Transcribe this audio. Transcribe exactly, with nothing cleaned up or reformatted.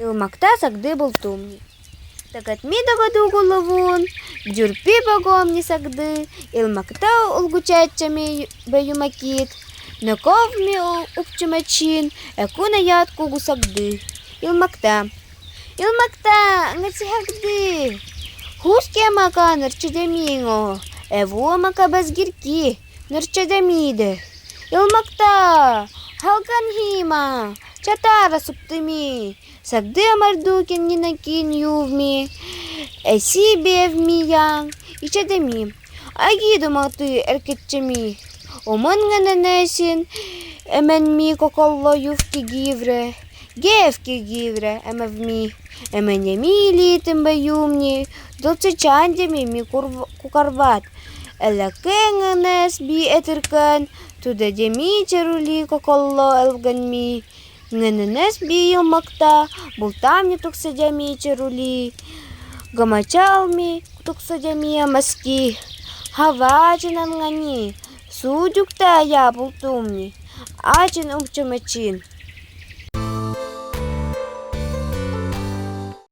Илмакта сагдыв бултумни. Тагатми тагат уго ловун, дзурпи богомни сагдыв, Илмакта улгучатчами баюма кит, ноков ми у-, упчумачин, экун аяд кугу сагдыв. Илмакта. Илмакта, наци хагдыв. Хус кема ка нырчадами нго, эвума ка базгирки нырчадами де. Илмакта, халкан хима, чатара суптыми. Сагдыв Мардукин Нинакин ювми, эси бевми янг ичадами. Аги думати эркетчами. Умын нганэнэсин эменми коколло юв кигивре, гев кигивре эмевми. Эменеми илитим баюмни, дулци чандеми ми курв-, кукарват. Элеке нганэс би этыркэн, тудедеми черули коколло элганми. Нганэнэс би Илмакта, бултамни туксадями черули. Гамачалми туксадями амаски. Хава ачын ангани, судюкта ая бултумни. Ачын упчумачин.